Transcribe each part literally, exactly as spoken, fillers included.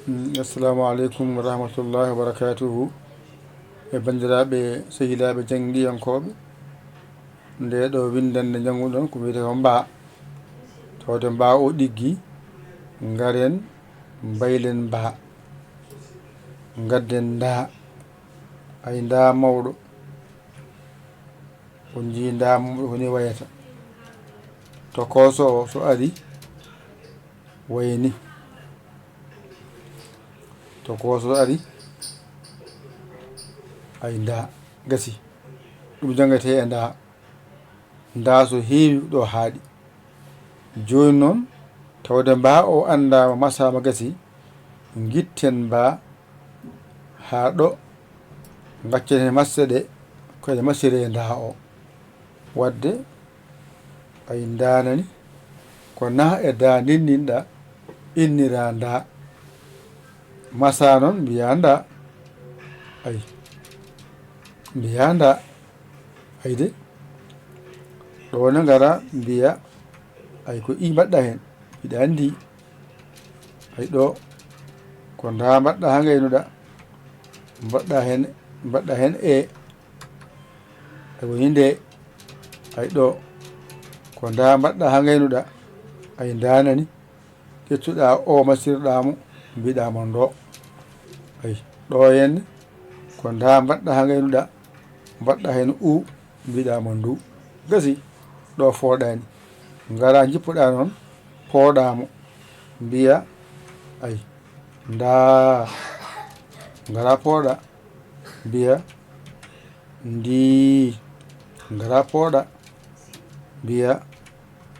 Mm, assalamu aleykum wa rahmatullahi wa barakatuhu. E banndiraaɓe, sehilaaɓe janngiyankooɓe, nde ɗo winndannde njannguɗon ko wiyetee ko mbaa. Tawde mbaa o ɗiggi, ngaren mbaylen mbaa. Ngadden ndaa. Ay ndaa mawɗo. On njii ndaa mawɗo ko ni wayata. Tokooso o so ari, wayi ni. Tokooso ari, ay ndaa, gasi. Ɗum janngetee e ndaa. Ndaa so heewi ɗo haaɗi. Jooni noon, tawde mbaa o anndaama, masaama, gasi, ngitten mbaa haa ɗo, ngaccen heen masse ɗe, ko ene masiree ndaa o. Waɗde, ay ndaa nani, ko naa e daa ndinndinɗaa, inniraa ndaa. Masaa noon mbiyaa ndaa. Ay, mbiyaa ndaa. Ay de, ɗo ne ngara mbiya, ay ko i mbaɗɗa heen, mbiɗa anndi. Ay ɗo, ko ndaa mbaɗɗa haa ngaynuɗa, mbaɗɗa heen, mbaɗɗa heen e, ay woni nde, ay ɗo, ko ndaa mbaɗɗa haa ngaynuɗa, ay ndaa nani. Ƴettuɗaa o, masirɗaa mo, mbiɗaa mo ndo. Ay, ɗo henne, ko ndaa mbaɗɗa haa ngaynuɗaa, mbaɗɗa heen u, mbiɗaa mo ndu. Gasi, ɗo fooɗaani. Ngara njippuɗaa noon, pooɗaa mo. Mbiya, ay, ndaa. Ngara pooɗa, mbiya, ndii. Ngara pooɗa, mbiya,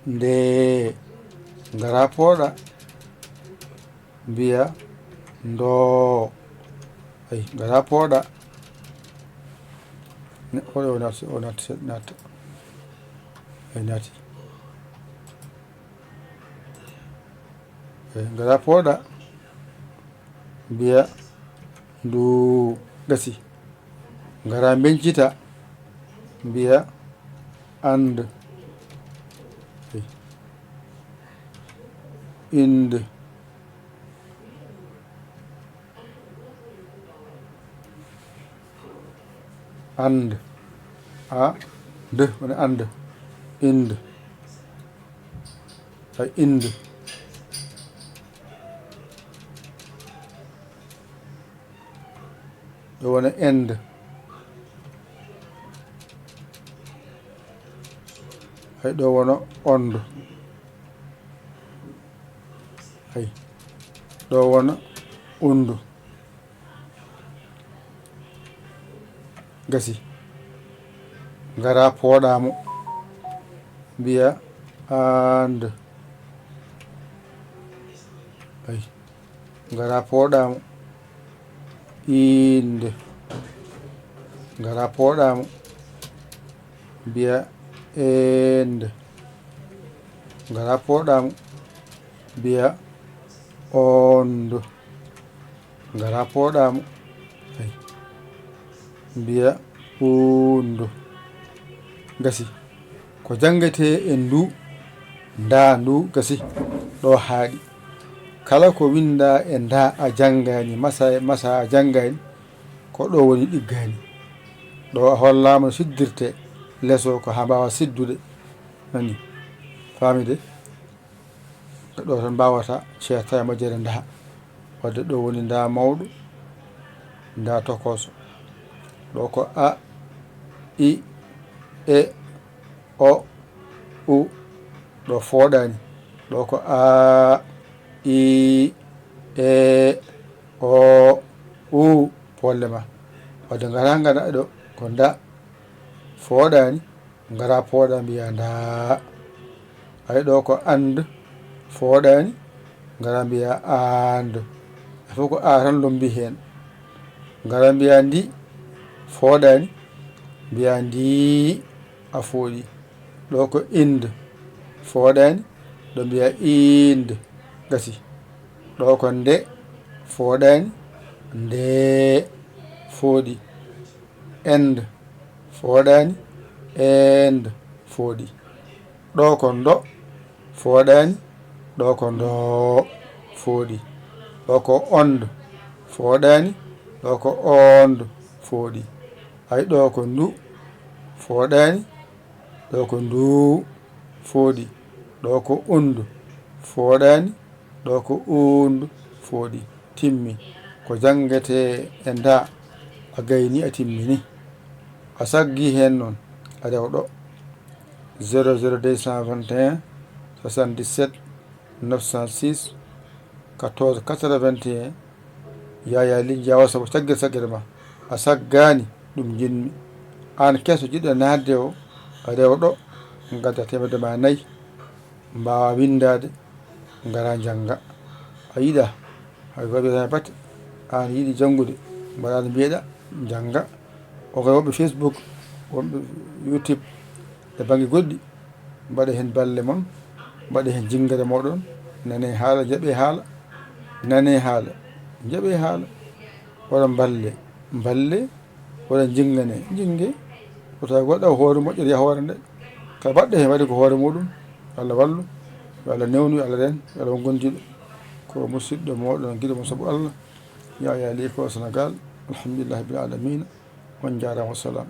ndee. Ngara pooɗa, mbiya, ndoo. Ay, ngara pooɗa. Ne, o, o naati, o naati, naata. Ay, naati. Ay, ngara pooɗa, mbiya, nduu, gasi. Ngara mbeñcita, mbiya, and. Ay. Ind. And. A, nd, woni and. Ind. A, ind. Ɗo wona end. Hay ɗo wona ond. Hay ɗo wona undu. Gasi. Ngara pooɗa mo. Mbiya and. Hay. Ngara pooɗa mo. Iinde. Ngara pooɗa mo. Mbiya eende. Ngara pooɗa mo. Mbiya ondo. Ngara pooɗa mo. Ay. Mbiya uundo. Gasi. Ko janngetee e ndu, nda ndu gasi, ɗo haaɗi. Kala ko winndaa e nda a janngaani, masa, masa a janngaani, ko ɗo woni ɗiggaani. Ɗo a hollaama no siddirtee, leso ko haa mbaawa siddude. Nani? Faami de? Ɗo tan mbaawata ceerta e majjere ndaha. Wadde ɗo woni nda mawɗo, nda tokooso. Ɗo ko a, i, e, o, u. Ɗo fooɗaani. Ɗo ko a, i, e, o, u. Polle ma. Wadde ngara ngara ɗo ko nda fooɗaani. Ngara pooɗa mbiya ndaa. Ay ɗo ko and fooɗaani, ngara mbiya and. A fof ko a tan lombi heen. Ngara mbiya ndi fooɗaani, mbiya ndii a fooɗi. Ɗo ko ind fooɗaani, ɗo mbiya iind gasi. Ɗo ko nde fooɗaani, ndee fooɗi. End fooɗaani, eend fooɗi. Ɗo ko ndo fooɗaani, ɗo ko ndoo fooɗi. Ɗo ko ondo, fooɗaani. Ɗo ko ondo, fooɗi. Ay, ɗo ko ndu, fooɗaani. Ɗo ko ndu, fooɗi. Ɗo ko undu, fooɗaani. Ɗo ko undu, fooɗi. Timmi. Ko janngetee e nda, a gayni, a timmini. A saggi heen noon, a rew ɗo. Zéro zéro deux cent vingt et un, soixante-dix-sept, neuf cent six, quatorze quatre-vingt et un. Yaya Ly Diawa Sow, saggir saggir ma. A saggaani, ɗum njiɗmi. Aan keso jiɗɗo naatde o, rew ɗo, ngadda teemedde ma nayi, mbaawa winndaade, ngara njannga. A yiɗa, hay ko wiyata batte, aan yiɗi janngude, mbaɗa no mbiyeɗa, njannga. O ko wonɓe Facebook, wonɓe YouTube, e bannge goɗɗi, mbaɗa heen balle mon, mbaɗa heen jinngere mooɗon, nane haala, njaɓe haala, nane haala, njaɓe haala. Wala mballe, mballe, wala jinngane, jinnge. Wota goɗɗo hoore moƴƴere, yaha hoore nde. Ka baɗɗo heen waɗi ko hoore muɗum. Yo Allah wallu, yo Allah newnu, yo Allah ren, yo Allah won gondiiɗo. Ko musidɗo mooɗon, giɗo mo sabu Allah. Yaya Ly ko Sénégal. Alhamdulillahi rabbil alamina. On njaaraama, wassalam.